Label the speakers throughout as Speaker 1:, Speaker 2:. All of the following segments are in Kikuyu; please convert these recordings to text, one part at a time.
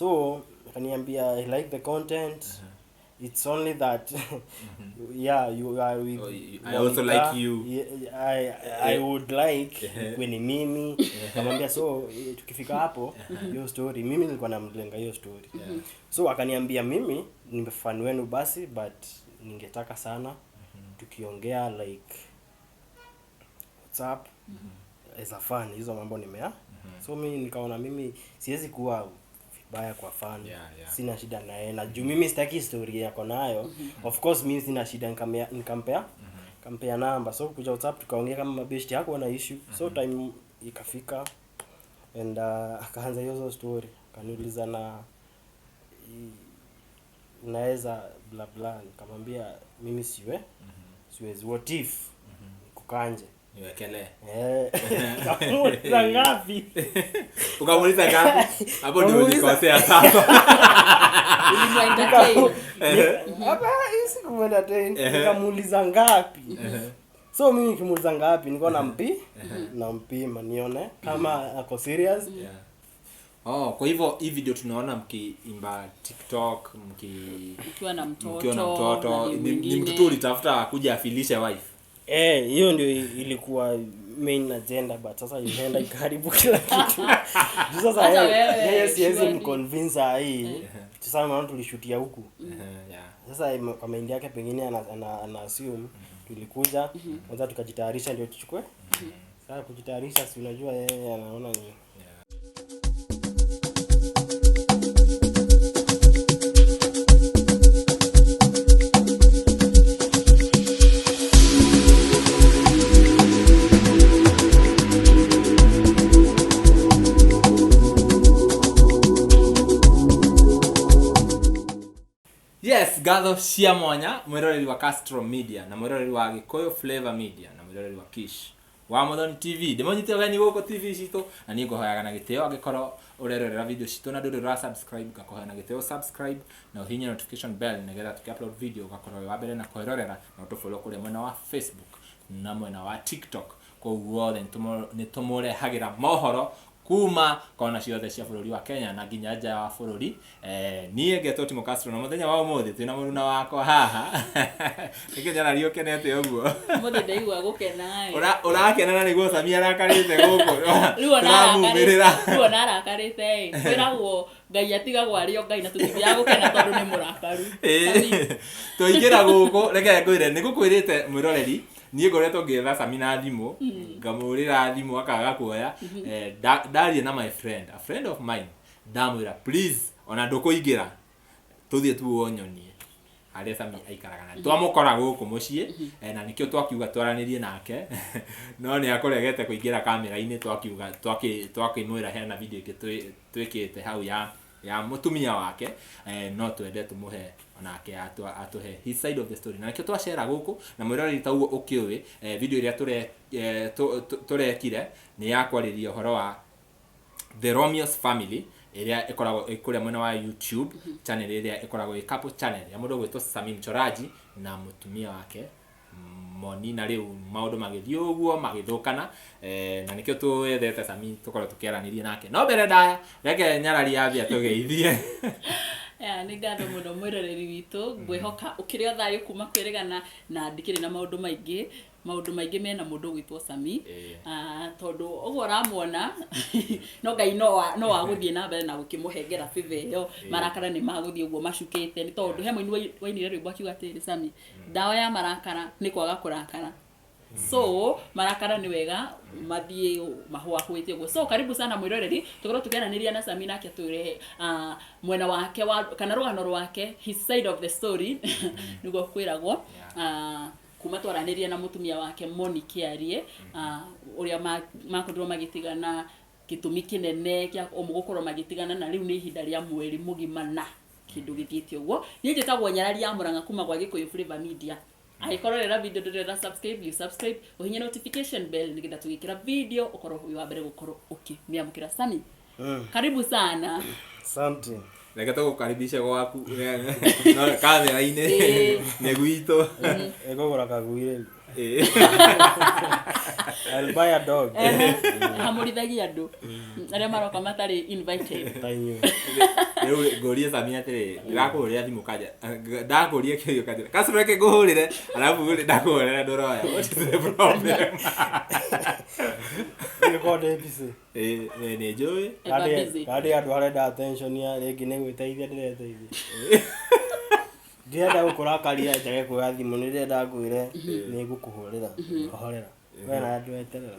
Speaker 1: So akaniambia, "I like the content. It's only that, yeah, you are with
Speaker 2: Oh, I also
Speaker 1: Monica.
Speaker 2: like you."
Speaker 1: Yeah, I would like ikuwe ni mimi." Akamwambia, so tukifika hapo hiyo story, mimi nilikuwa namlenga hiyo story. So akaniambia, "Mimi ni fan wenu basi, but ningetaka sana tukiongea like WhatsApp as a fan, hizo mambo nimea." So mi nikaona mimi siwezi kuwa vibaya kwa fan. Sina shida naye, na juu mimi sitaki story yako nayo, of course mimi sina shida. Nikampea namba. So kuja WhatsApp tukaongea kama mabeshti, hakuwa na issue. So time ikafika and akaanza hiyo story, akaniuliza na unaweza bla bla. Nikamwambia mimi siwezi, what if kukanje?
Speaker 2: Niwekelee.
Speaker 1: Eh, nikamuuliza ngapi.
Speaker 2: Ukamuuliza ngapi? Hapo ndio ulikosea sasa.
Speaker 3: Ulimuentertain.
Speaker 1: Hapa hii si kumuentertain. Nikamuuliza ngapi. So mimi nikimuuliza ngapi, nilikuwa nampima nione kama ako serious.
Speaker 2: Yeah. Oh, kwa hivyo hii video tunaona mkiimba TikTok,
Speaker 3: Mkiwa na mtoto,
Speaker 2: mkiwa na mtoto,
Speaker 3: na
Speaker 2: ni
Speaker 3: mwingine.
Speaker 2: mtoto ulitafuta akuja afilishe wife.
Speaker 1: Eh, hiyo ndio ilikuwa main agenda, but sasa imeenda ikaharibu kila kitu. Juu sasa
Speaker 3: Hata wewe,
Speaker 1: yeye siwezi
Speaker 3: surely.
Speaker 1: mconvince saa hii. Sasa maana tulishutia huku.
Speaker 2: Yeah.
Speaker 1: Sasa kwa mind yake pengine ana assume tulikuja kwanza tukajitayarisha ndio tuchukue. Sasa kujitayarisha, si unajua yeye anaona ni
Speaker 2: Yes, ngatho cia mwanya mwiroreri wa Castro Media na mwiroreri wa Gikuyu Flavor Media na mwiroreri wa Kish wa Muthoni TV. Ndĩmũnyite ũgeni gũkũ TV citũ, na niĩ ngũhoyaga na gĩtĩo angĩkorwo ũrerorera video citũ na ndũrĩ ũra subscribe, ngakũhoya na gĩtĩo subscribe na ũhihinye notification bell nĩgetha tũkĩ upload video ũgakorwo wĩ wa mbere na kwĩrorera, na ũtũfollow kũrĩa mwena wa Facebook na mwena wa TikTok. Koguo othe nĩ tũmũrehagĩra mohoro kuma kona ciothe cia bũrũri wa Kenya na nginya nja wa bũrũri. Niĩ ngetwo Timo Castro, na mũthenya wa ũmũthĩ twĩna mũruna wakwa haha. Nĩkĩ nyarari ũkenete ũguo?
Speaker 3: Mũthĩ ndaigua gũkena ĩ.
Speaker 2: Ũrakena na nĩguo Sami arakarĩte gũkũ?
Speaker 3: Rĩu ona
Speaker 2: Tũramumĩrĩra.
Speaker 3: rĩu ona arakarĩte ĩ, kwĩragwo Ngai atigagwo arĩ o Ngai na tũtithiaga gũkena tondũ nĩ mũrakaru. Sami.
Speaker 2: Twaingĩra gũkũ, reke ngwĩre, nĩ ngũkwĩrĩte mwĩroreri, niĩ ngoretwo ngĩetha Sami na thimũ, ngamũrĩra thimũ akaga kuoya. Ndaria na my friend, a friend of mine, ndamwĩra please, ona ndũkũingĩra, tũthiĩ tu wonyonie harĩa Sami aikaraga, na twamũkora gũkũ mũciĩ. Na nĩkĩo twakiuga twaranĩrie nake, no nĩ akũregete kũingĩra kamera-inĩ. Twakiuga twakĩmwĩra hena video ĩngĩ twĩkĩte hau ya mũtumia wake, no twende tũmũhe onake atũhe his side of the story, na nĩkĩo twacera gũkũ. Na mwĩroreri, ta ũguo ũkĩũĩ, video ĩrĩa tũrekire nĩ ya kwarĩria ũhoro wa The Romeos Family ĩrĩa ĩkoragwo ĩ kũrĩa mwena wa YouTube channel, ĩrĩa ĩkoragwo ĩ couple channel ya mũndũ ũgwĩtwo Sami Mchoraji na mũtumia wake Moni, na rĩu maũndũ magĩthiĩ ũguo magĩthũkana, na nĩkĩo twethete Sami tũkorwo tũkĩaranĩria nake. No mbere ndaya, reke nyarari yambia tũgeithie.
Speaker 3: Ya, nĩ ngatho mũno mwĩroreri witũ. Ngwĩhoka ũkĩrĩ o thayũ kuma kwĩrĩgana, na ndikĩrĩ na maũndũ maingĩ, maũndũ maingĩ mena mũndũ ũgwĩtwo Sami. Ah, tondũ ũguo ũramuona, no Ngai no wa gũthiĩ na mbere na gũkĩmũhengera favor ĩyo. Marakara nĩ magũthiĩ ũguo macukĩte, nĩ tondũ he mũini wainire rwĩmbo akiuga atĩrĩ, "Sami, ndawa ya marakara nĩ kwaga kũrakara." So marakara nĩ wega mathiĩ mahũahũĩte ũguo. So karibu sana mwĩroreri, tũkorwo tũkĩaranĩria na Sami nake atwĩre mwena wake wa kana rũgano rwake, his side of the story nĩguo kwĩragwo. Kuma twaranĩria na mũtumia wake Moni Kĩarie, ũrĩa makorirwo magĩtigana, gĩtũmi kĩnene kĩa o gũkorwo magĩtigana, na rĩu nĩ ihinda rĩa mweri mũgima na kĩndũ gĩthiĩte ũguo. Niĩ njĩtagwo Nyarari ya Mũrang'a kuma gwa Gĩkũyũ Flavor Media. Angĩkorwo rĩra video ndũrĩ ũra subscribe, you subscribe, ũhinye notification bell nĩgetha tũgĩkĩra video ũkorwo wĩ wa mbere gũkorwo ũkĩmĩamũkĩra. Sami, karibu sana.
Speaker 1: Asante.
Speaker 2: Reke tũgũkaribishe gwaku, no kamera-inĩ nĩ gwitũ.
Speaker 1: Ĩkũgũra kaguirĩri. I'll buy a dog.
Speaker 3: Hamũrithagia andũ arĩa maroka matarĩ invited.
Speaker 1: Ta inyuĩ.
Speaker 2: Rĩu ngũrie Sami atĩrĩ, ndĩrakũhũrĩra thimũ kanja, ndakũria kĩũria kanjĩra Castro reke ngũhũrĩre, arabu rĩ ndakũhũrĩra ndũroya. What is the problem?
Speaker 1: Nĩgũkorwo ndĩ busy.
Speaker 2: Ĩ, nĩ njũĩ.
Speaker 3: Ever busy.
Speaker 1: Kandi andũ arenda attention ya rĩngĩ nĩ gwĩteithia ndĩreteithia. Ndirenda gũkũrakaria njage kuoya thimũ, nĩ ndĩrenda ngwĩre nĩ ngũkũhũrĩra. Horera. We na andũ eterera.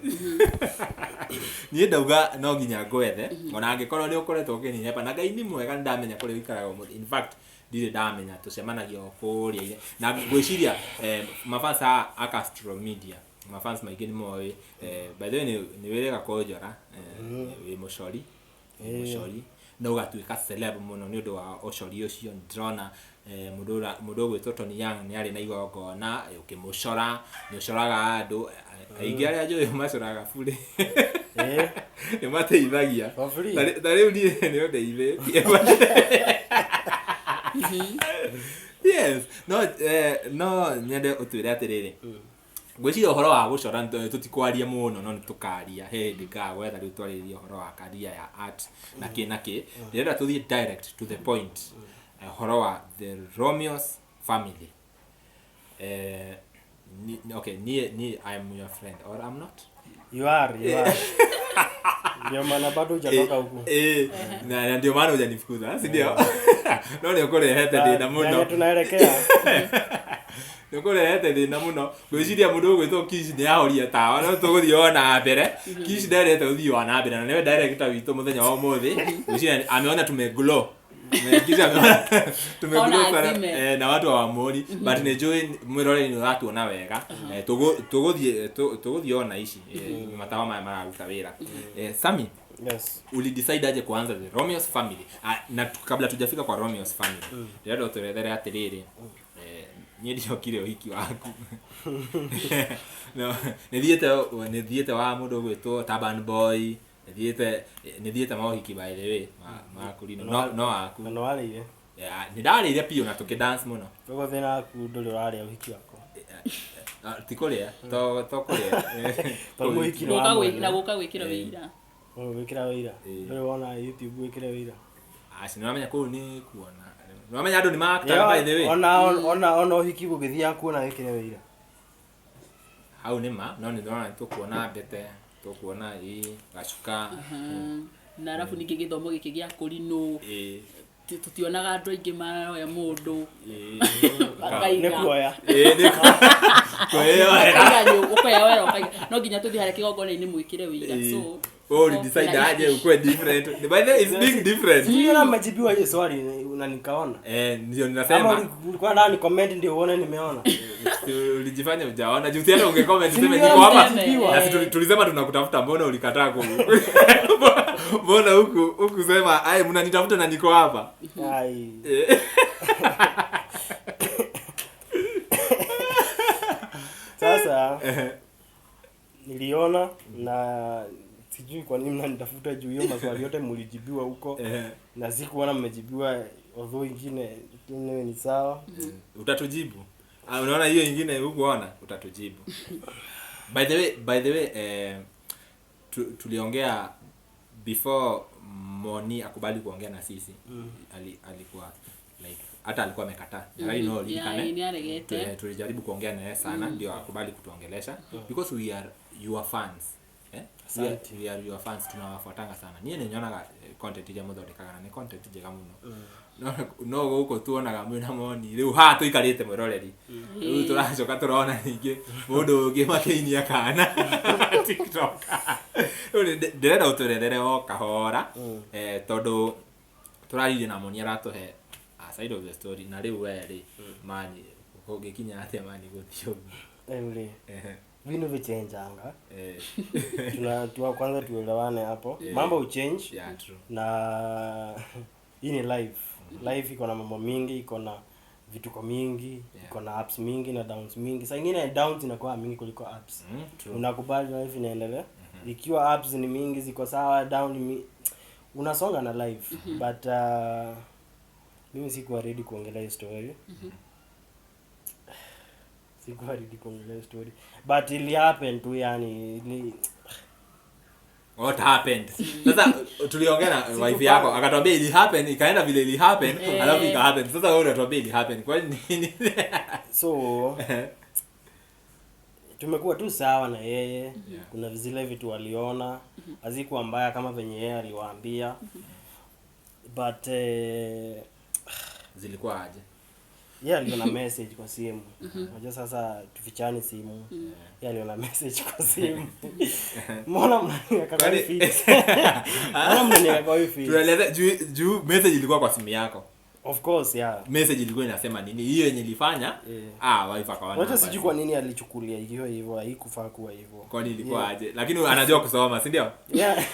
Speaker 2: Niĩ ndauga no nginya ngwethe ona angĩkorwo nĩ ũkoretwo ũkĩnihepa, na Ngai nĩ mwega, nĩ ndamenya kũrĩa ũikaraga ũmũthĩ. In fact ndirĩ ndamenya, tũcemanagia o kũrĩa na ngwĩciria mafans a Castro Media, mafans maingĩ nĩ moĩ. By the way, nĩ wĩrĩga kũnjora, wĩ mũcori, wĩ mũcori na ũgatuĩka celeb mũno nĩ ũndũ wa ũcori ũcio. Ndĩrona mũndũ ũgwĩtwo Tony Young nĩ arĩ na igongona ũkĩmũcora, nĩ ũcoraga andũ aingĩ arĩa njũĩ macoraga burĩ. Nĩ mateithagia.
Speaker 1: For free.
Speaker 2: Ta rĩu niĩ nĩ ũndeithĩtie. Yes, no nyende ũtwĩre atĩrĩrĩ, ngwĩciria ũhoro wa gũcora tũtikwaria mũno, no nĩ tũkaria he hĩndĩ ngagwetha rĩu twarĩrĩrie ũhoro wa career ya art na kĩ na kĩ. Ndĩrenda tũthiĩ direct to the point, ũhoro wa the Romeo's family. Okay, niĩ I am your friend or I'm not.
Speaker 1: You are, you are. Ndio maana bado hujatoka huku.
Speaker 2: Na ndio maana hujanifukuza, si ndio? No nĩ ũkũrehete thĩna mũno.
Speaker 1: Kwenye tunaelekea.
Speaker 2: Nĩ ũkũrehete thĩna mũno. Ngwĩciria mũndũ ũgwĩtwo Kish nĩ ahoria tawa, no tũgũthiĩ o na mbere. Kish ndarete gũthiĩ o na mbere, na nĩwe director witũ mũthenya wa ũmũthĩ. Ngwĩciria ameona tumeglow. Kish ameona tumeglow
Speaker 3: Ona
Speaker 2: sana,
Speaker 3: azime.
Speaker 2: Na watu hawamuoni, but nĩ njũĩ mwĩroreri nĩ ũratuona wega. Tũgũthiĩ ona ici matawa maya mararuta wĩra. Sami,
Speaker 1: Yes.
Speaker 2: ulidecide aje kuanza the Romeo's family? Na kabla tujafika kwa Romeo's family, ndĩrenda ũtũrethere atĩrĩrĩ, niĩ ndiokire ũhiki waku. No, nĩ thiĩte wa mũndũ ũgwĩtwo Taban Boy, nĩ thiĩte maũhiki, by the way, ma kũrino, no waku.
Speaker 1: Na nĩ warĩire.
Speaker 2: Yeah, nĩ ndarĩire biũ na tũkĩdance mũno.
Speaker 1: Koguo thĩna waku ndũrĩ ũrarĩa ũhiki wakwa.
Speaker 2: Ti kũrĩa, to kũrĩa.
Speaker 1: Tondũ mũhiki nĩ
Speaker 3: Gũka
Speaker 1: wa mwene.
Speaker 3: na gũka gwĩkĩra wĩira.
Speaker 1: Gwĩkĩra wĩira. Ndũrĩ wona YouTube wĩkĩre wĩira.
Speaker 2: Aci nĩ wamenya kũu nĩ kuona, nĩ wamenya andũ nĩ maaktaga, by the way.
Speaker 1: Ona ũhiki gũgĩthiaga kuona wĩkĩre wĩira.
Speaker 2: Hau nĩ ma, no nĩ ndĩrona nĩ tũkuona mbete, tũkuona ĩ gacuka.
Speaker 3: Na arabu ningĩ gĩthomo gĩkĩ gĩa kũrinũ, tũtionaga andũ aingĩ maroya mũndũ makaiga.
Speaker 1: Nĩ kuoya.
Speaker 2: Ĩ, nĩ kwĩyoera.
Speaker 3: Ũkaiga ũkoya wera ũkaiga no nginya tũthiĩ harĩa kĩgongona-inĩ mwĩkĩre wĩira, so
Speaker 2: Wewe ulidecide aje ukuwe different? By the way, it's being different.
Speaker 1: Sijui mmejibiwa hiyo swali na nikaona.
Speaker 2: Ndio
Speaker 1: Ama
Speaker 2: ninasema.
Speaker 1: ulikuwa ndani comment ndio uone nimeona.
Speaker 2: Ulijifanya hujaona juu tena ungecomment useme
Speaker 1: Niliona
Speaker 2: niko hapa.
Speaker 1: mmejibiwa.
Speaker 2: Na si tulisema tunakutafuta, mbona ulikataa ku mbona huku sema ai mnanitafuta na niko hapa?
Speaker 1: Ai. Sasa niliona na sijui kwa nini mnanitafuta juu hiyo maswali yote mlijibiwa huko na sikuona mmejibiwa, although ingine ni sawa.
Speaker 2: Utatujibu. Ah, unaona hiyo ingine hukuona, utatujibu. By the way, tuliongea before Moni akubali kuongea na sisi. Alikuwa like hata alikuwa amekataa. Mm. No,
Speaker 3: Yeah, nĩ aregete.
Speaker 2: Tulijaribu kuongea naye sana ndio akubali kutuongelesha because we are your fans. Eh? We are your fans, tunawafuatanga sana. Niĩ nĩ nyonaga content iria mũthondekaga na nĩ content njega mũno. No gũkũ tuonaga mwĩna moni rĩu haha tũikarĩte mwĩroreri, rĩu tũracoka tũrona ningĩ mũndũ ũngĩ makĩinia kana TikTok. Rĩu ndĩrenda ũtũrethere o kahora, tondũ tũraririe na Moni aratũhe a side of the story, na rĩu we rĩ mani kũngĩkinya atĩa mani gũthiĩ ũguo?
Speaker 1: Rĩu rĩ, vinu vichenjanga. Kwanza tuelewane hapo. Mambo uchange.
Speaker 2: Yeah, true.
Speaker 1: Na hii ni life. Life iko na mambo mingi, iko na vituko mingi, iko na ups mingi na downs mingi. Saa ingine downs inakuwa mingi kuliko ups.
Speaker 2: True.
Speaker 1: Unakubali life inaendelea. Ikiwa ups ni mingi ziko sawa, down ni unasonga na life. But mimi sikuwa ready kuongelea hii story. Sikuwa ready kuongelea story, but ili happen tu, yani ili
Speaker 2: What happened? Sasa tuliongea na wife yako, akatuambia ili happen, ikaenda vile ili happen, alafu ika happen. Sasa wewe unatuambia ili happen kwa nini?
Speaker 1: So tumekuwa tu sawa na yeye. Kuna zile vitu waliona hazikuwa mbaya kama venye yeye aliwaambia, but
Speaker 2: Zilikuwa aje?
Speaker 1: Yeye aliona message kwa simu. Unajua sasa tufichani simu. Yeye aliona message kwa simu. Mbona mnaniweka kwa hii fix? Mbona mnaniweka kwa hii fix?
Speaker 2: Tueleze, juu message ilikuwa kwa simu yako.
Speaker 1: Of course, yeah.
Speaker 2: Message ilikuwa inasema nini? Hiyo yenye ilifanya? Ah, wife akaona.
Speaker 1: Unajua
Speaker 2: Hapa.
Speaker 1: Sijui kwa nini alichukulia ikiwa hivyo, haikufaa kuwa hivyo.
Speaker 2: Kwani ilikuwa aje? Lakini anajua kusoma, si ndio?
Speaker 1: Yeah.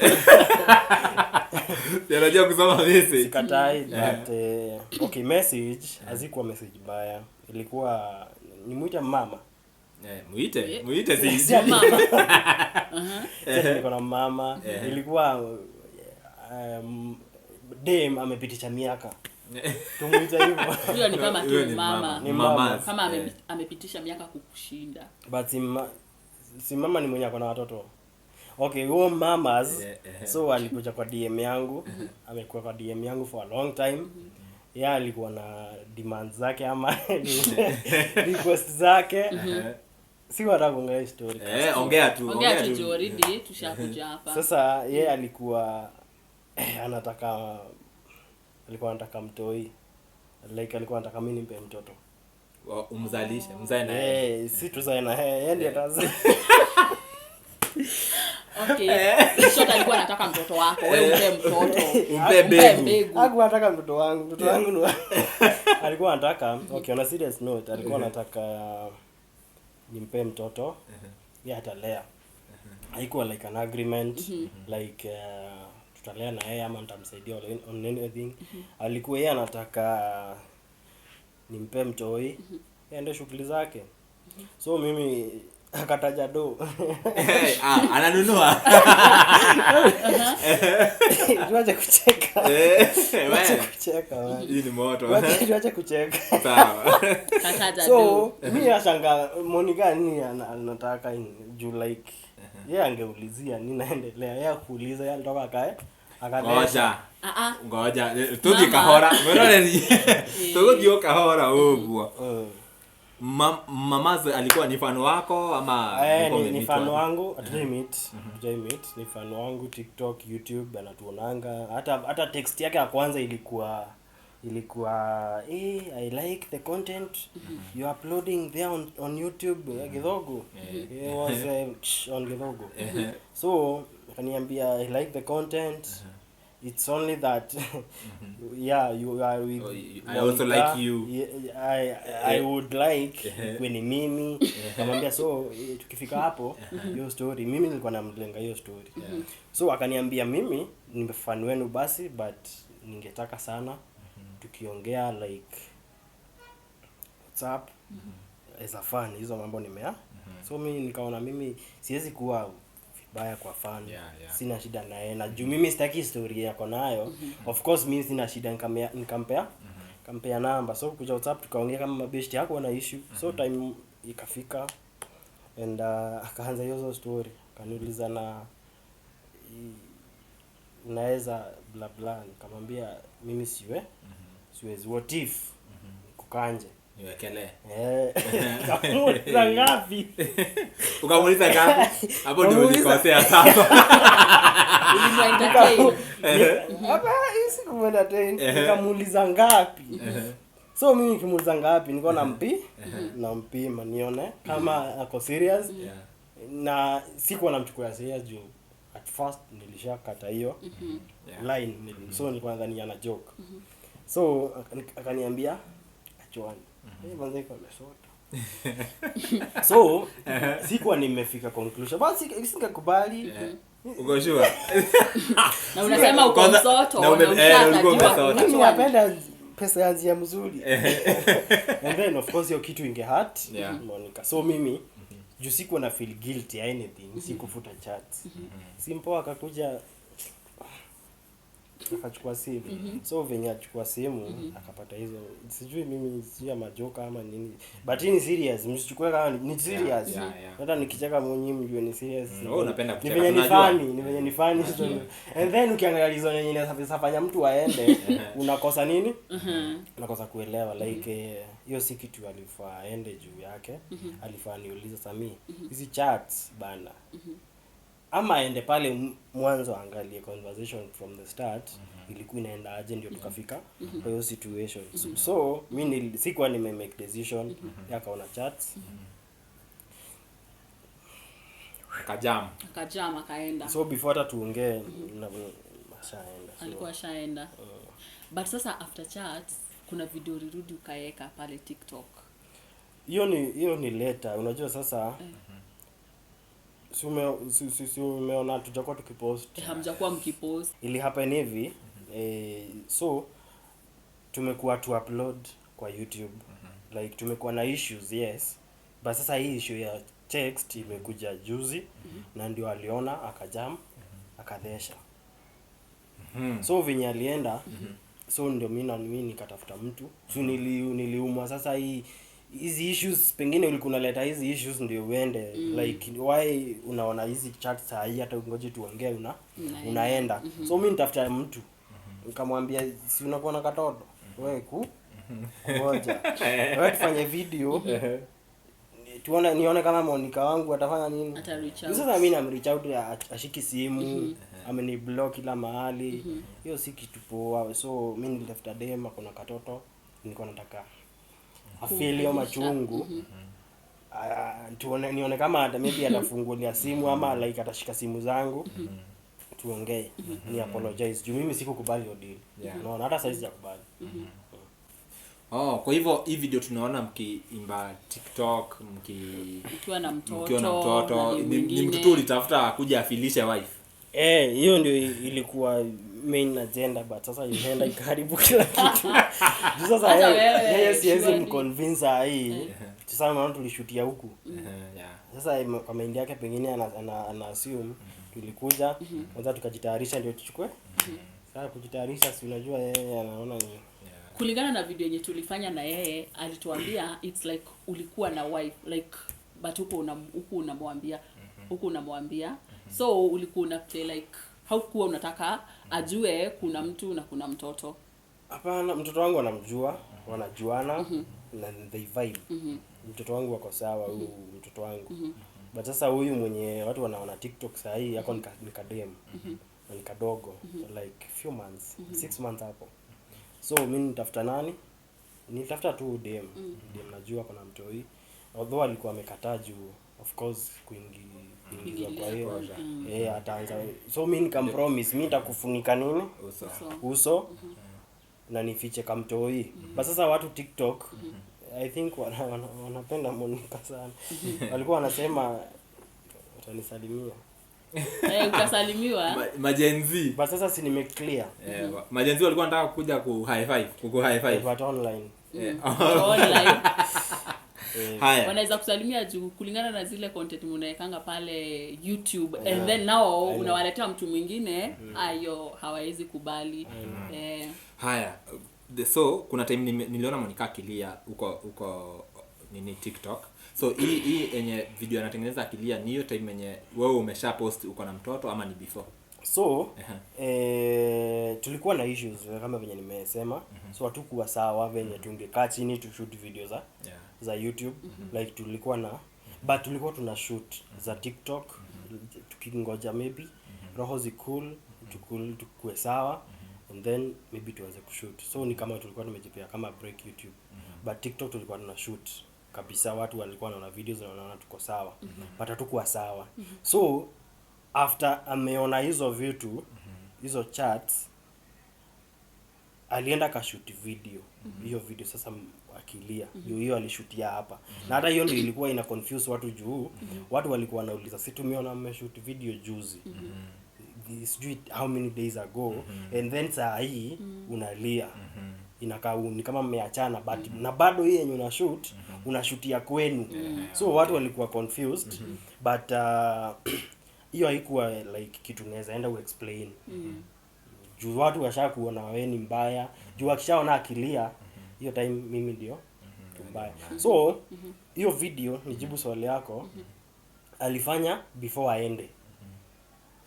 Speaker 2: Si anajua kusoma message.
Speaker 1: Sikatai, but okay, message hazikuwa message mbaya. Ilikuwa nimuite mama.
Speaker 2: Eh, muite, muite si.
Speaker 1: Si ati-
Speaker 3: Mama.
Speaker 1: Si ati niko na mama. Ilikuwa dem amepitisha miaka. Tumuite hivyo.
Speaker 3: Huyo ni kama
Speaker 2: Huyo
Speaker 3: tu
Speaker 2: ni
Speaker 3: mama.
Speaker 1: Ni mama.
Speaker 2: Mamas.
Speaker 3: Kama amepitisha miaka kukushinda.
Speaker 1: But si mama ni mwenye ako na watoto. Okay, huo mamas. So alikuja kwa DM yangu. Amekuwa kwa DM yangu for a long time. Yeah, alikuwa na demands zake ama request zake. Si wataka kuongelea hii story.
Speaker 2: Eh, ongea tu,
Speaker 3: Ongea tu juu already tushakuja hapa.
Speaker 1: Sasa ye alikuwa anataka, alikuwa anataka mtoi. Like alikuwa anataka mimi nimpe mtoto.
Speaker 2: Umzalishe, mzae na yeye.
Speaker 1: Eh, si tuzae na yeye, yeye ndiye atazaa.
Speaker 3: Okay. In short, alikuwa anataka mtoto wako, wewe umpe mtoto.
Speaker 2: Umpe
Speaker 3: Umpe
Speaker 2: mbegu.
Speaker 3: mbegu.
Speaker 1: Hakuwa anataka mtoto wangu, mtoto wangu ni alikuwa anataka, okay, on a serious note, alikuwa anataka nimpe mtoto. Yeye atalea. Haikuwa like an agreement, like tutalea na yeye ama nitamsaidia on anything. Alikuwa yeye anataka nimpe mtoi, aende shughuli zake. So mimi akataja do.
Speaker 2: Eh, ah, ananunua.
Speaker 1: Tuache kucheka.
Speaker 2: Eh,
Speaker 1: Tuache
Speaker 2: we.
Speaker 1: kucheka, man.
Speaker 2: Hii ni moto.
Speaker 1: Tuache kucheka.
Speaker 2: Sawa.
Speaker 3: Kataja
Speaker 1: So
Speaker 3: do.
Speaker 1: mi nashanga Monica nini anataka juu like yeye angeulizia nini naendelea, yeye akuuliza, yeye alitoka akae akaleta.
Speaker 2: Ngoja.
Speaker 3: Ah ah.
Speaker 2: Ngoja, tuthi
Speaker 3: Mama.
Speaker 2: kahora. Mwiroreri. Tuguthii o kahora ũguo. Mamaze alikuwa ni fan wako ama
Speaker 1: Eh,
Speaker 2: mlikuwa
Speaker 1: ni
Speaker 2: mmemeet
Speaker 1: fan
Speaker 2: wapi?
Speaker 1: wangu, hatujai meet, hatujai meet, ni fan wangu TikTok, YouTube anatuonanga. Hata text yake ya kwanza ilikuwa I like the content you are uploading there on YouTube, Githogo. It was on Githogo. So akaniambia I like the content. It's only that yeah, you are with
Speaker 2: Oh, I also
Speaker 1: Monica.
Speaker 2: like you.
Speaker 1: Yeah, I would like ikuwe ni mimi. Nikamwambia so tukifika hapo hiyo story mimi nilikuwa namlenga hiyo story. So akaniambia mimi ni fan wenu basi, but ningetaka sana tukiongea like WhatsApp as a fan, hizo mambo nimea. So mimi nikaona mimi siwezi kuwa vibaya kwa fan. Sina shida na yeye, na juu mimi sitaki story yako nayo. Of course mimi sina shida, nikampea namba. So kuja WhatsApp tukaongea kama mabeshti, yako na issue. So time ikafika and akaanza hiyo story, akaniuliza na unaweza bla bla, nikamwambia mimi siwezi, what if kukanje
Speaker 2: Niwekelee.
Speaker 1: Nikamuuliza ngapi?
Speaker 2: Ukamuuliza ngapi? Hapo ndio
Speaker 1: Kamuuliza.
Speaker 2: ulikosea sasa.
Speaker 3: Ulimwentertain.
Speaker 1: Hapa hii si kumuentertain. Nikamuuliza ngapi? So mimi nikimuuliza ngapi, nilikuwa nampima nione kama ako serious. Na sikuwa namchukulia serious juu at first nilishakata hiyo line. So nilikuwa nadhani ana joke. So akaniambia achuani. Manze iko amesota. So sikuwa nimefika conclusion. Basi singekubali.
Speaker 2: Uko sure?
Speaker 3: Na unasema uko
Speaker 2: Kwanza-
Speaker 3: msoto,
Speaker 2: na
Speaker 3: na
Speaker 2: na ulikuwa
Speaker 3: ushatajiwa
Speaker 2: umesota.
Speaker 1: Mimi
Speaker 3: unachuani.
Speaker 1: napenda pesa ya njia mzuri. And then of course hiyo kitu inge hurt Monica. So mimi juu sikuwa na feel guilty anything, sikufuta chat. Simpo akakuja. Akachukua simu. So venye achukua simu, akapata hizo, sijui mimi, sijui ya majoka ama nini, but hii ni serious, msichukue kama ni serious.
Speaker 2: Yeah.
Speaker 1: Hata nikicheka mwenyewe mjue ni serious.
Speaker 2: Wewe unapenda
Speaker 1: Ni
Speaker 2: kucheka,
Speaker 1: venye ni
Speaker 2: tunajua.
Speaker 1: funny, ni venye ni funny. And then ukiangalia reason yenye inaweza fanya mtu aende, unakosa nini, unakosa kuelewa. Like, hiyo si kitu alifaa aende juu yake. Alifaa niulize, "Sami, hizi chats bana," ama aende pale mwanzo angalie conversation from the start ilikuwa inaenda aje ndio tukafika kwa hiyo situation. So mi sikuwa nime make decision. Yeye akaona chats.
Speaker 2: Kajam.
Speaker 3: Akajam, akaenda.
Speaker 1: So before hata tuongee, ashaenda. So,
Speaker 3: Alikuwa ashaenda. But sasa after chat kuna video ulirudi ukaeka pale TikTok.
Speaker 1: Hiyo ni later. Unajua sasa, si umeona tujakuwa tukipost?
Speaker 3: Hamjakuwa mkipost.
Speaker 1: Ili happen hivi, so tumekuwa tu upload kwa YouTube. Like, tumekuwa na issues, yes, but sasa hii issue ya text imekuja juzi na ndio aliona, akajam, akadhesha. So venye alienda, so ndio mi na mi nikatafuta mtu. So niliumwa sasa hii hizi issues, pengine ulikuwa unaleta hizi issues ndio uende. Like, why unaona hizi chat saa hii, hata ungoje tuongee,
Speaker 3: Unaenda.
Speaker 1: unaenda? So mi nitafuta mtu, nikamwambia, "Si unakuwa na katoto, we ku ngoja wewe tufanye video, tuone, nione kama Monica wangu atafanya nini."
Speaker 3: Ata reach out.
Speaker 1: Sasa mi namreach out, ashiki simu, ameni block kila mahali. Hiyo si kitu poa. So mi nilitafuta dem akona katoto, nilikuwa nataka afeel hiyo machungu. Ah, tuone, nione kama ata maybe atafungulia simu ama like atashika simu zangu tuongee, ni apologize juu mimi sikukubali hiyo deal. Unaona, hata saizi sijakubali.
Speaker 2: Oh, kwa hivyo hii video tunaona mkiimba TikTok,
Speaker 3: Mkiwa na mtoto,
Speaker 2: mkiwa na mtoto,
Speaker 3: na
Speaker 2: ni
Speaker 3: mwingine.
Speaker 2: mtoto ulitafuta kuja afilishe wife?
Speaker 1: Eh, hiyo ndio ilikuwa main agenda, but sasa imeenda ikaharibu kila kitu. Juu sasa
Speaker 3: Hata
Speaker 1: yeye
Speaker 3: wewe,
Speaker 1: yeye siwezi
Speaker 3: surely.
Speaker 1: mconvince saa hii. Sasa maana tulishutia huku. Sasa kwa mind yake pengine ana assume tulikuja kwanza tukajitayarisha ndio tuchukue. Sasa kujitayarisha, si unajua yeye anaona ni
Speaker 3: Kulingana na video yenye tulifanya na yeye, alituambia it's like ulikuwa na wife, like, but huku unamwambia, so ulikuwa una play like haukuwa unataka ajue kuna mtu na kuna mtoto.
Speaker 1: Hapana, mtoto wangu anamjua, wanajuana na they vibe. Mtoto wangu wako sawa, huyu mtoto wangu. But sasa huyu mwenye watu wanaona TikTok saa hii yako ni kadem na ni kadogo, like few months, 6 months hapo. So mi nitafuta nani? Nilitafuta tu dem. Dem najua kuna mtoi. Although alikuwa amekataa juu of course kuingizwa kwa hiyo, eh, ataanza. So mi nikampromise mi nitakufunika nini?
Speaker 2: Uso.
Speaker 3: So,
Speaker 1: Uso na nifiche kamtoi. But sasa watu TikTok, I think wanapenda Monica sana, walikuwa wanasema utanisalimia.
Speaker 3: Eh, utasalimiwa.
Speaker 2: Ma Gen Z.
Speaker 1: But sasa si nime clear?
Speaker 2: Eh, ma Gen Z walikuwa wanataka kuja ku high five, kuku high five.
Speaker 1: But online.
Speaker 3: Online.
Speaker 1: Eh,
Speaker 2: Haya.
Speaker 3: Wanaweza kusalimia juu kulingana na zile content mnaekanga pale YouTube, and then now
Speaker 1: I know.
Speaker 3: unawaletea mtu mwingine, ayo hawawezi kubali, eh.
Speaker 2: Haya, so kuna time niliona Monica akilia huko nini, TikTok. So hii yenye video anatengeneza akilia, ni hiyo time yenye wewe umesha post uko na mtoto ama ni before?
Speaker 1: So eh, tulikuwa na issues kama venye nimesema. So hatukuwa sawa venye tungekaa chini tu shoot video za za YouTube. Like, tulikuwa na, but tulikuwa tuna shoot za TikTok tukingoja maybe roho zicool, tukul tukue sawa, and then maybe tuanze kushoot. So ni kama tulikuwa tumejipea kama break YouTube, but TikTok tulikuwa tuna shoot kabisa. Watu walikuwa wanaona videos na wanaona tuko sawa, but hatukuwa sawa. So after ameona hizo vitu, hizo chats, alienda akashoot video. Hiyo video sasa akilia juu hiyo alishutia hapa, na hata hiyo ndio ilikuwa ina confuse watu juu watu walikuwa wanauliza, "Si tumeona mmeshoot video juzi, sijui how many days ago, and then saa hii unalia, inakaa ni kama mmeachana, but na bado hii yenye una shoot, unashutia kwenu." So watu walikuwa confused, but hiyo haikuwa like kitu unaweza enda uexplain. Juu watu washakuona wewe ni mbaya. Juu wakishaona akilia hiyo time mimi ndio mbaya. So hiyo video, nijibu swali yako, alifanya before aende.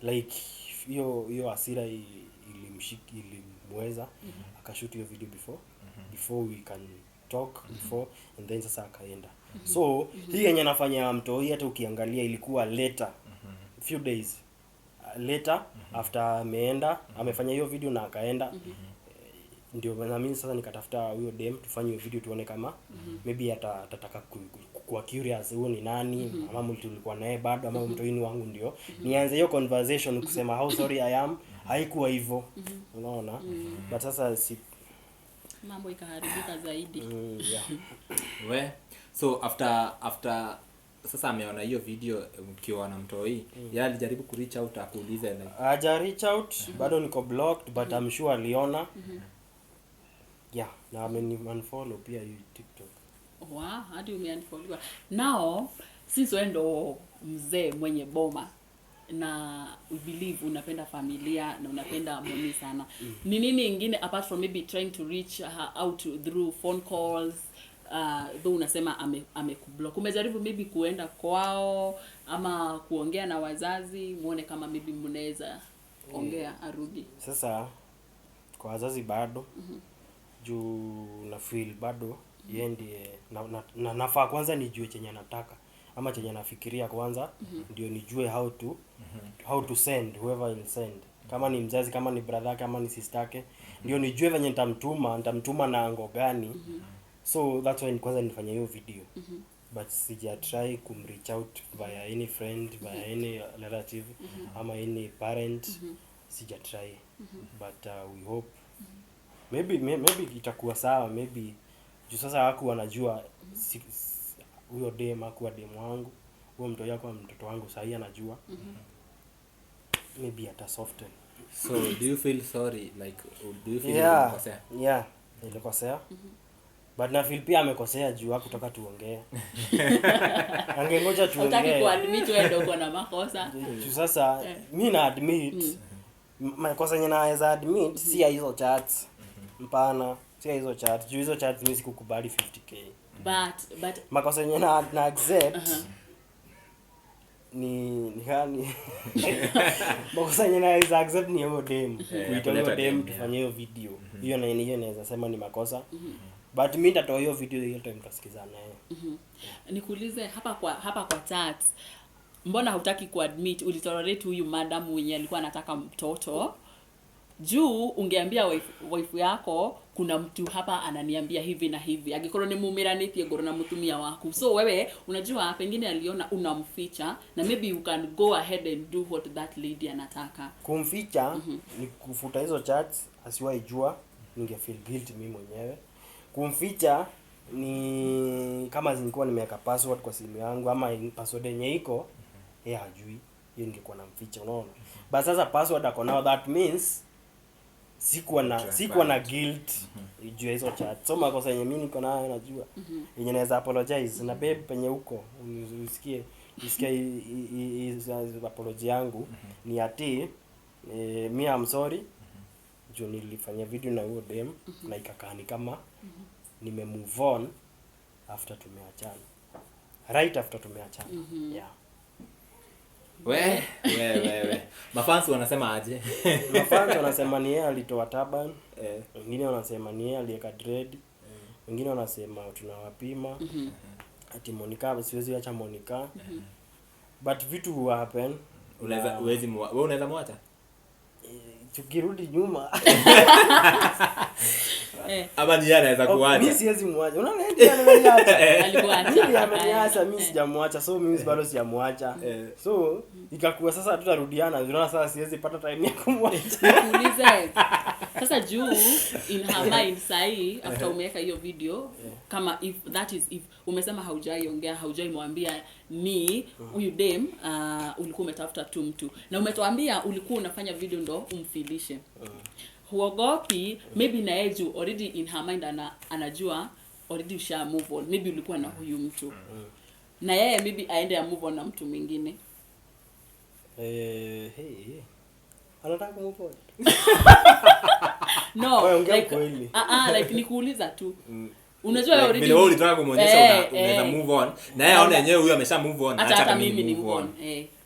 Speaker 1: Like hiyo hasira ilimweza, akashoot hiyo video before we can talk, before, and then sasa akaenda. So hii yenye anafanya mtoi, hata ukiangalia ilikuwa later, few days later after ameenda, amefanya hiyo video na akaenda. Ndio na mimi sasa nikatafuta huyo dem tufanye hiyo video, tuone kama maybe atataka kuwa curious huyo ni nani, ama mtu tulikuwa naye bado, ama mtu ni wangu, ndio nianze hiyo conversation kusema how sorry I am. Haikuwa hivyo, unaona? But sasa si
Speaker 3: Mambo ikaharibika zaidi.
Speaker 1: Yeah.
Speaker 2: We, so after sasa ameona hiyo video mkiwa na mtoi, yeye alijaribu ku reach out akuulize like?
Speaker 1: Haja reach out bado, niko blocked, but I'm sure aliona. Yeah, na ameni unfollow pia hiyo TikTok.
Speaker 3: Wow, hadi umeunfollowiwa. Now, since wewe ndo mzee mwenye boma na we believe unapenda familia na unapenda Moni sana, ni nini ingine apart from maybe trying to reach her out through phone calls, though unasema amekublock, umejaribu maybe kuenda kwao ama kuongea na wazazi muone kama maybe mnaweza ongea arudi?
Speaker 1: Sasa kwa wazazi bado, juu na feel bado yeye ndiye na nafaa kwanza nijue chenye anataka ama chenye anafikiria kwanza, ndio nijue how to send whoever will send, kama ni mzazi, kama ni brother, kama ni sister yake, ndio nijue venye nitamtuma na angle gani. So that's why kwanza nilifanya hiyo video, but sija try kumreach out via any friend, via any relative ama any parent. Sija try, but we hope maybe itakuwa sawa, maybe juu sasa haku wanajua huyo dem hakuwa dem wangu, huyo mtoto hakuwa mtoto wangu. Sahii anajua, maybe ata soften.
Speaker 2: So do you feel sorry? Like, do you feel
Speaker 1: Yeah.
Speaker 2: ulikosea?
Speaker 1: Yeah, nilikosea, but na feel pia amekosea juu hakutaka tuongee, angengoja
Speaker 3: Hutaki
Speaker 1: tuongee.
Speaker 3: kuadmit wewe ndio uko na makosa.
Speaker 1: Juu sasa mi na admit makosa yenye naweza admit si ya hizo chats mpana, si ya hizo chats, juu hizo chats mi sikukubali 50K.
Speaker 3: But
Speaker 1: Makosa yenye na accept ni gani? Makosa yenye naweza accept ni hiyo dem, kuita
Speaker 2: kuleta
Speaker 1: huyo dem
Speaker 2: dem,
Speaker 1: tufanye hiyo video. Hiyo na hiyo naweza sema ni makosa, but mi nitatoa hiyo video hiyo time tutasikizana naye.
Speaker 3: Nikuulize, hapa kwa chat, mbona hutaki kuadmit ulitolerate huyu madam mwenye alikuwa anataka mtoto? Juu ungeambia wife yako kuna mtu hapa ananiambia hivi na hivi, angĩkorwo nĩ mumĩranĩtie ngoro na mũtumia waku. So wewe unajua pengine aliona unamficha na maybe you can go ahead and do what that lady anataka.
Speaker 1: Kumficha ni kufuta hizo chats asiwaijua, ninge feel guilty mimi mwenyewe. Kumficha ni kama nilikuwa nimeweka password kwa simu yangu ama password yenye iko yeye hajui, hiyo ningekuwa namficha, unaona? But sasa password ako nao, that means sikuwa na guilt juu ya hizo chat. So makosa yenye mimi niko nayo, najua yenye naweza apologize na babe penye huko usikie apology yangu ni ati mi am sorry juu nilifanya video na huyo dem na ikakaa ni kama nime move on after tumeachana, right after tumeachana, yeah.
Speaker 2: We we we we, mafans wanasema aje?
Speaker 1: Mafans wanasema ni yeye alitoa turban. Wengine wanasema ni yeye aliweka dread. Wengine wanasema tunawapima, ati Monica, siwezi acha Monica, but vitu hu happen.
Speaker 2: Unaweza, uwezi wewe unaweza mwacha?
Speaker 1: Tukirudi nyuma
Speaker 2: Ama ni yeye anaweza
Speaker 1: Oh, mi
Speaker 2: kuacha?
Speaker 1: siwezi mwacha. Unaona, yeye ndiye ameniacha.
Speaker 3: Alikuacha.
Speaker 1: Mimi ameniacha, mi sijamwacha, so mimi bado sijamwacha. So ikakuwa sasa tutarudiana, unaona? Sasa siwezi pata time ya kumwacha.
Speaker 3: Nikuulize sasa, juu in her mind sahii after umeweka hiyo video, kama if that is if umesema haujaiongea, haujaimwambia ni huyu dem, ulikuwa umetafuta tu mtu na umetuambia ulikuwa unafanya video ndo umfilishe, huogopi maybe na yeye juu already in her mind anajua already usha move on, maybe ulikuwa na huyu mtu, na yeye maybe aende ya move on na mtu mwingine?
Speaker 1: Hey, hey. Anataka kumove on.
Speaker 3: No,
Speaker 1: Wewe ongea
Speaker 3: like,
Speaker 1: ukweli.
Speaker 3: Like nikuuliza tu. Unajua
Speaker 2: Like,
Speaker 3: already
Speaker 2: vile wewe ulitaka kumuonyesha unaweza
Speaker 3: eh.
Speaker 2: move on. Na yeye aone yenyewe huyu amesha move on,
Speaker 3: Hata
Speaker 2: acha
Speaker 3: hata mimi ni move on.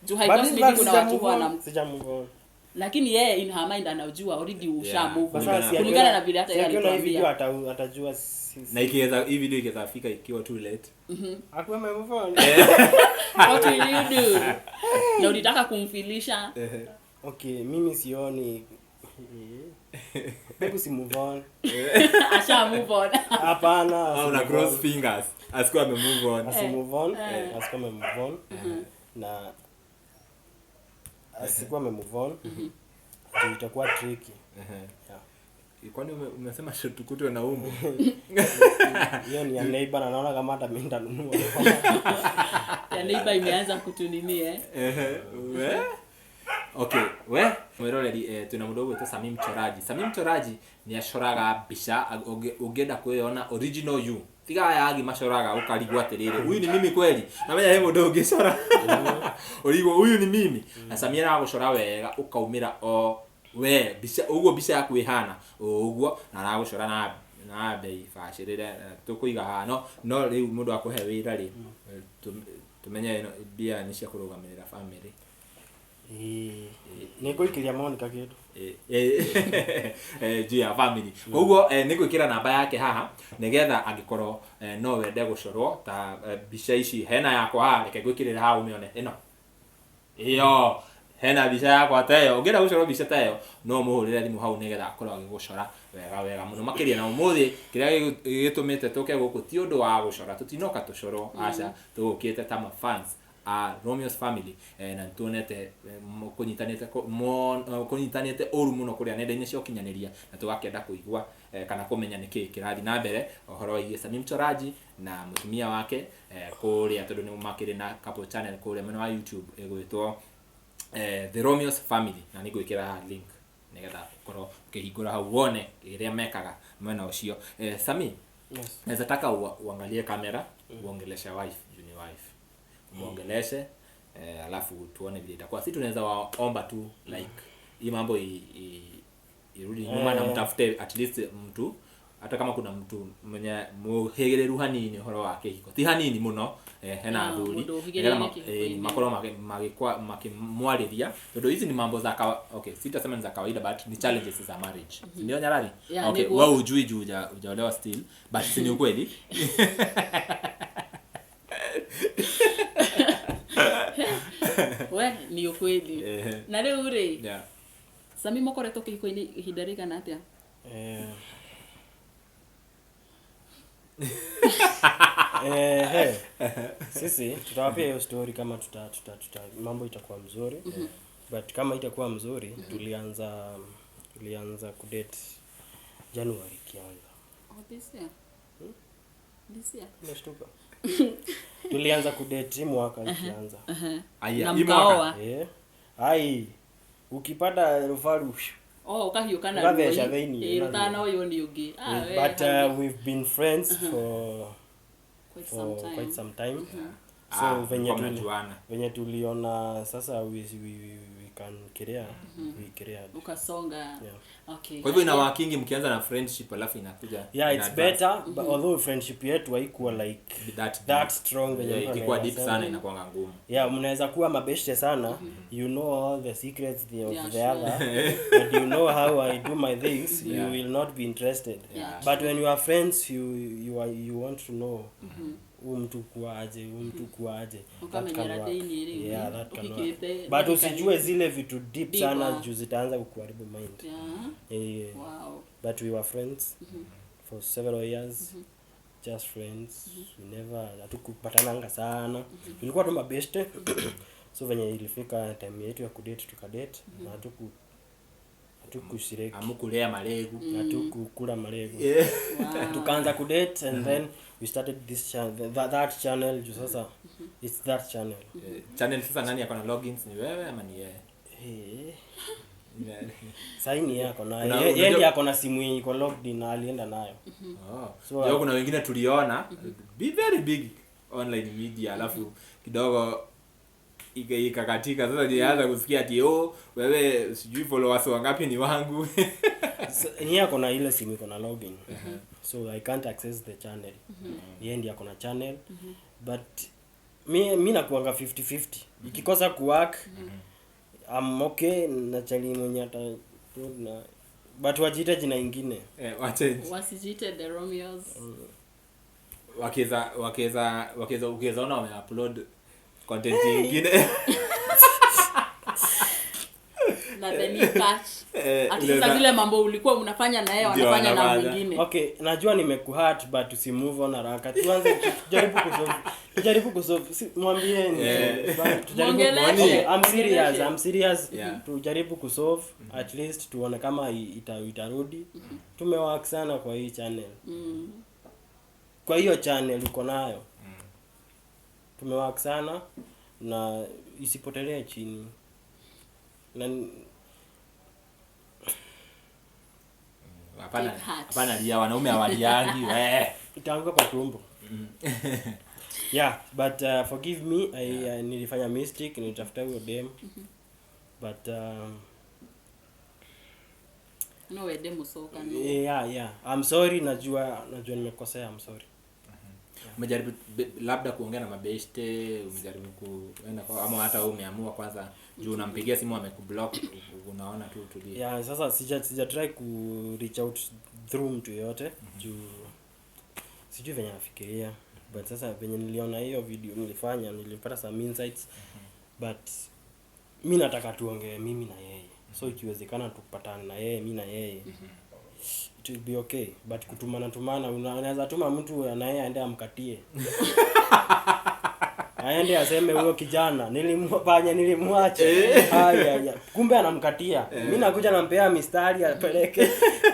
Speaker 3: Juu haikosi
Speaker 1: But
Speaker 3: maybe kuna
Speaker 1: sija
Speaker 3: watu
Speaker 1: move
Speaker 3: huwa
Speaker 1: on,
Speaker 3: na
Speaker 1: sija move on.
Speaker 3: lakini yeye in her mind anajua already usha
Speaker 2: Yeah.
Speaker 3: move on.
Speaker 1: Sasa si
Speaker 3: Kulingana na vile hata
Speaker 1: si
Speaker 3: yeye
Speaker 1: akiona hii video
Speaker 3: alituambia.
Speaker 1: atajua
Speaker 2: Na ikiweza hii video ikiweza fika ikiwa too late.
Speaker 1: Akuwe ame move on.
Speaker 3: What will you do? Na ulitaka kumfilisha.
Speaker 1: Okay, mimi sioni. Hebu si move on.
Speaker 3: Asha move on.
Speaker 1: Hapana.
Speaker 2: Au una cross fingers. Asikuwa ame move on.
Speaker 1: Asi move on. Asikuwa ame move on. Na asikuwa ame move on. Juu itakuwa tricky. Yeah.
Speaker 2: Kwani umesema tukutwe na umbu?
Speaker 1: Hiyo ni ya neighbor na naona kama hata mimi nitanunua.
Speaker 3: Ya neighbor imeanza kutunini
Speaker 2: We? Okay, we mwiroreri twina mundu ugwitwo Sami Mchoraji. Sami Mchoraji ni acoraga mbica ungienda kwiyona original you. Tiga aya agi macoraga ukarigwo atiriri, huyu ni mimi kweli? Namenya he mundu ungicora. Urigwo huyu ni mimi. Na Sami aragucora wega ukaumira o we mbica uguo mbica yaku ihana uguo na aragucora na bei bacĩrĩre tũkũiga haha no rĩu mũndũ akũhe wĩra rĩ tumenye ĩno mbia nĩ cia kũrũgamĩrĩra family.
Speaker 1: Nĩ ngũikĩria Monica kĩndũ.
Speaker 2: Juu ya family. Koguo nĩ ngwĩkĩra namba yake haha nĩgetha angĩkorwo no wende gũcorwo ta mbica ici hena yakwa haha, reke ngwĩkĩrĩre haha ũmĩone ĩno. Ĩyo hena mbica yakwa ta ĩyo, ũngĩenda gũcorwo mbica ta ĩyo no ũmũhũrĩre thimũ hau nĩgetha akorwo agĩgũcora wega wega mũno makĩria. Na ũmũthĩ kĩrĩa gĩtũmĩte tũke gũkũ ti ũndũ wa gũcora, tũtinoka tũcorwo, aca, tũgũkĩte ta mafans a Romeo's family na nĩtuonete kũnyitanĩte ũru mũno kũrĩa nenda-inĩ cia ũkinyanĩria na tũgakĩenda kũigua kana kũmenya nĩkĩĩ kĩrathiĩ na mbere ũhoro wĩgiĩ Sami Mchoraji na mũtumia wake kũrĩa, tondũ nĩ makĩrĩ na couple channel kũrĩa mwena wa YouTube ĩgwĩtwo The Romeo's Family, na nĩ ngwĩkĩra link nĩgetha ũkorwo ũkĩhingũra hau wone kĩrĩa mekaga mwena ũcio. Sami,
Speaker 1: Yes.
Speaker 2: naweza taka uangalie kamera, uongeleshe wife, juu ni wife. Muongeleshe alafu tuone vile itakuwa. Si tunaweza waomba tu like hii mambo irudi nyuma na mtafute at least mtu, hata kama kuna mtu mwenye muhigereru hanini uhoro wa kihiko ti hanini muno hena athuri makorwo makimwariria tondu hizi ni mambo za okay, sitasema ni za kawaida but ni challenges za marriage. Ndio Nyarari?
Speaker 3: Yeah,
Speaker 2: okay, wewe hujui juu hujaolewa still but si ni ukweli?
Speaker 3: We ni ukweli. Na riu ri
Speaker 2: yeah.
Speaker 3: Sami mokoretwo kihiko-inĩ ihinda rĩigana atĩa?
Speaker 1: Sisi tutawapia hiyo story kama tuta mambo itakuwa mzuri. But kama itakuwa mzuri, tulianza kudate January kianza.
Speaker 3: Oh, this year. This year.
Speaker 1: Nimeshtuka. Tulianza kudate mwaka ikianza.
Speaker 2: Aya,
Speaker 3: Na mkaoa.
Speaker 1: Ai, ukipata rufaru
Speaker 3: Oh, ukahiũka na
Speaker 1: ukatheca thĩinĩ.
Speaker 3: Rũtana ũyũ nĩ ũngĩ.
Speaker 1: But we've been friends for quite some time. So venye tuliona sasa we can clear, we cleared.
Speaker 3: Ukasonga.
Speaker 1: Yeah.
Speaker 3: Okay.
Speaker 2: Kwa hivyo ina working mkianza na friendship alafu inakuja.
Speaker 1: Yeah, it's better but although friendship yetu haikuwa like that strong venye
Speaker 2: ilikuwa deep sana, inakuwa ngumu.
Speaker 1: Yeah, mnaweza kuwa mabeshte sana. You know all the secrets of the other and you know how I do my things. You will not be interested.
Speaker 3: Yeah.
Speaker 1: But when you are friends you want to know. Mtu kuaje, mtu kuaje. Yeah, that can work. But usijue zile vitu deep sana juu zitaanza kukuharibu mind.
Speaker 3: Yeah. Wow.
Speaker 1: But we were friends for several years. Just friends. We never hatukupatananga sana. Tulikuwa tu mabeshte. So venye ilifika time yetu ya kudate tukadate na hatukushiriki.
Speaker 2: Amukulea malegu.
Speaker 1: Hatukukula malegu.
Speaker 2: Yeah.
Speaker 3: Wow.
Speaker 1: Tukaanza kudate and then we started this channel, that channel juu sasa it's that channel.
Speaker 2: Channel sasa nani ako na logins, ni wewe ama ni yeye?
Speaker 1: Sasa ni yeye ako na yeye ndiye ako na simu yenye iko logged in na alienda nayo.
Speaker 2: Oh. So kuna wengine tuliona be very big online media alafu kidogo Ikakatika. Sasa nilianza kusikia ati oh, wewe sijui followers wangapi ni wangu.
Speaker 1: Ni ako na ile simu iko na login. So I can't access the channel. Yeye ndiye ako na channel. But mi nakuanga 50-50. Ikikosa kuwork, I'm okay na chali mwenye ata na but wajiite jina ingine.
Speaker 2: Wachange.
Speaker 3: Wasijiite the Romeos.
Speaker 2: Wakiweza ukiweza ona wameupload content nyingine.
Speaker 3: Na the new patch. Ati sasa zile mambo ulikuwa unafanya na yeye
Speaker 2: Ndio
Speaker 3: wanafanya na
Speaker 2: wanafanya.
Speaker 3: mwingine.
Speaker 1: Okay, najua nimekuhurt but usimove on haraka. Tuanze tujaribu kusolve. Tujaribu kusolve. Si, mwambieni. Tujaribu.
Speaker 3: Mwongeleshe.
Speaker 1: Okay, I'm serious. I'm serious.
Speaker 2: Yeah.
Speaker 1: Tujaribu kusolve at least tuone kama itarudi. Tumework sana kwa hii channel. Kwa hiyo channel uko nayo. Tumework sana na isipotelee chini. Na
Speaker 2: Hapana,
Speaker 3: Take heart.
Speaker 2: hapana lia, wanaume hawaliangi.
Speaker 1: itaanguka kwa tumbo. Yeah, but forgive me, I nilifanya mistake, nilitafuta huyo dem. But
Speaker 3: No wende mucoka no.
Speaker 1: yeah. I'm sorry, najua nimekosea, I'm sorry.
Speaker 2: Umejaribu labda kuongea na mabeshte, umejaribu kuenda kwa, ama hata wewe umeamua kwanza juu unampigia simu amekublock, unaona tu utulie.
Speaker 1: Yeah, sasa sija try ku reach out through mtu yote juu sijui venye nafikiria. But sasa venye niliona hiyo video nilifanya, nilipata some insights. But mi nataka tuongee mimi na yeye. So ikiwezekana tupatane na yeye, mi na yeye. It will be okay. But kutumana unaweza tuma mtu na yeye aende amkatie. Aende aseme huyo kijana nilimfanya nilimwacha. Haya. Kumbe anamkatia. Mimi nakuja nampea mistari apeleke.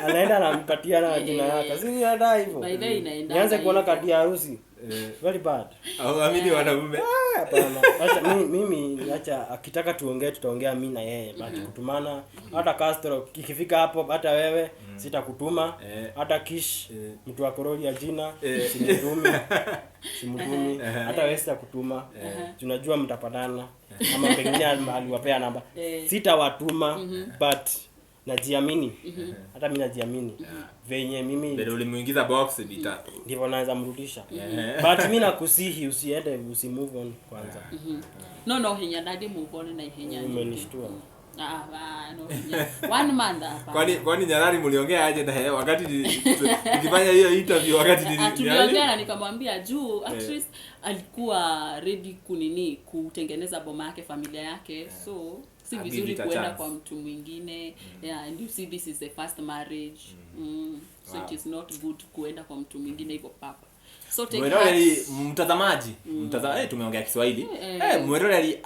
Speaker 1: Anaenda anampatia na jina yake. Si ni hata hivyo.
Speaker 3: By the way, inaenda.
Speaker 1: Nianze kuona kadi ya harusi. Very bad.
Speaker 2: Au wanaume.
Speaker 1: Hapana. Acha mimi acha akitaka tuongee tutaongea mimi na yeye. But kutumana hata Castro ikifika hapo hata wewe sitakutuma. Hata Kish mtu wa koroli ya jina simtumi. Hata wewe sitakutuma. Tunajua mtapatana. Ama pengine aliwapea namba. Sitawatuma but najiamini. Hata mimi najiamini. Venye mimi
Speaker 2: Ndio ulimuingiza box bita.
Speaker 1: Ndivyo naweza mrudisha. But mimi nakusihi usiende, usimove on kwanza.
Speaker 3: No hinya dadi move on na hinya.
Speaker 1: Umenishtua.
Speaker 3: No hinya. One month hapa.
Speaker 2: Kwani Nyarari mliongea aje na yeye wakati nikifanya hiyo interview wakati
Speaker 3: tuliongea na nikamwambia juu at least alikuwa ready kunini kutengeneza boma yake, familia yake. So si vizuri kuenda kwa mtu mwingine. Yeah, and you see this is the first marriage. So it is not good kuenda kwa mtu mwingine hivyo papa. So take
Speaker 2: Mweroreri mtazamaji, tumeongea Kiswahili. Mweroreri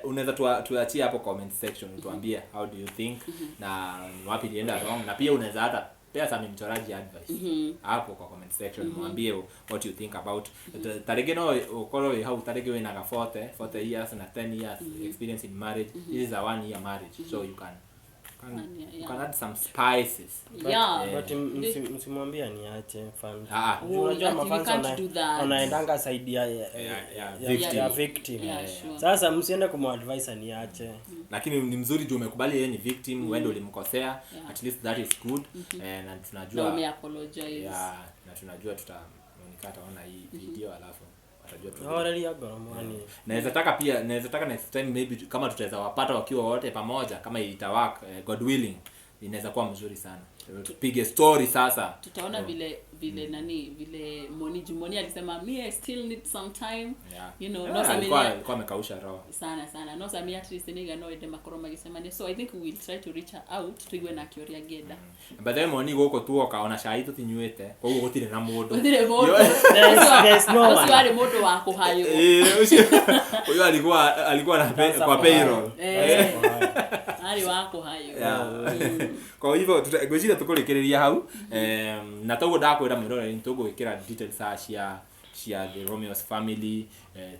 Speaker 2: unaweza tuachie hapo comment section utuambie how do you think na wapi ilienda wrong, na pia unaweza hata pea Sammy Mchoraji advice hapo kwa comment section, mwambie what you think about tarege no ukoro how tarege we na 40 years na 10 years experience in marriage. This is a 1 year marriage, so you can you can add some spices.
Speaker 1: But msimwambie niache fans. Unajua mafans wanaendanga side ya victim. Sasa msiende kumadvise niache.
Speaker 2: Lakini ni mzuri juu umekubali yeye ni victim, wewe ndio ulimkosea. At least that is good. Na tunajua
Speaker 3: na umeapologize.
Speaker 2: Na tunajua tutaonekana ona hii video alafu atajua tu. Naweza taka next time maybe kama tutaweza wapata wakiwa wote pamoja kama itawak, God willing, inaweza kuwa mzuri sana. Tupige story sasa.
Speaker 3: Tutaona vile nani vile Moni alisema me I still need some time. You know, no
Speaker 2: alikuwa amekausha roho.
Speaker 3: Sana sana. No Sammy at least niga no ende makoroma gisema. So I think we will try to reach her out tuigwe na kioria genda.
Speaker 2: But then Moni goko tu okaona cai tutinyuite. Koguo gutire na mundu.
Speaker 3: Gutire mundu.
Speaker 1: There's no one.
Speaker 3: Ucio ari mundu wa kuhaywo.
Speaker 2: Ucio uyo alikuwa na kwa payroll.
Speaker 3: Ari wa kuhaywo.
Speaker 2: Kwa hivyo ngwiciria tukurikiria hau na toguo ndakwira mwiroreri tugwikira details cia the Romeo's family,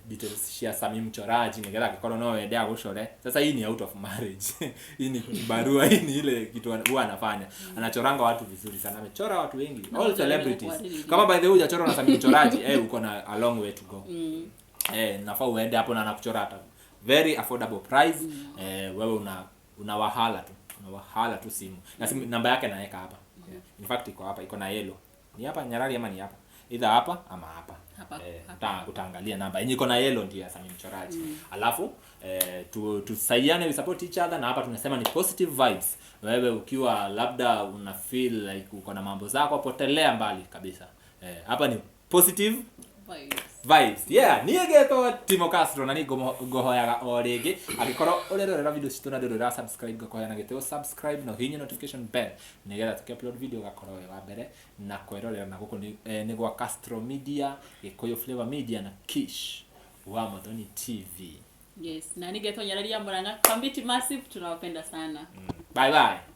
Speaker 2: details cia Sammy Mchoraji nigetha angikorwo no wende agucore. Sasa hii ni out of marriage. Hii ni barua, hii ni ile kitu huwa anafanya. Anachoranga watu vizuri sana. Amechora watu wengi, all celebrities. Kama by the way hujachora na Sammy Mchoraji, uko na a long way to go. Nafaa uende hapo na anakuchora hata Very affordable price. Wewe una unawahala tu, unawahala tu simu na simu namba yake naweka hapa. Yeah. In fact iko hapa, iko na yellow. Ni hapa Nyarari ama ni hapa? Either hapa ama hapa.
Speaker 3: Hapa, hapa.
Speaker 2: Utaangalia namba yenye iko na yellow ndio ya Sami Mchoraji. Alafu tusaidiane, we support each other, na hapa tunasema ni positive vibes. Wewe ukiwa labda una feel like uko na mambo zako, potelea mbali kabisa. Hapa ni positive
Speaker 3: Vibes.
Speaker 2: Vibes. Yeah, niä ngetwo Timo Castro na nä ngåhoyaga o rä ngä angä å rerorera video citå na ndå rä subscribe, ngakohoya na gä subscribe na ũhihinye notification bell nä getha tå upload video gakorwo wĩ wa mbere na kwärorera. Na gå kå nĩ gwa Castro Media, Gĩkũyũ Flavor Media na Kish wa Muthoni TV.
Speaker 3: Yes, na ningetwo Nyarari ya Murang'a. Kambiti Massive, tunawapenda sana.
Speaker 2: Bye bye.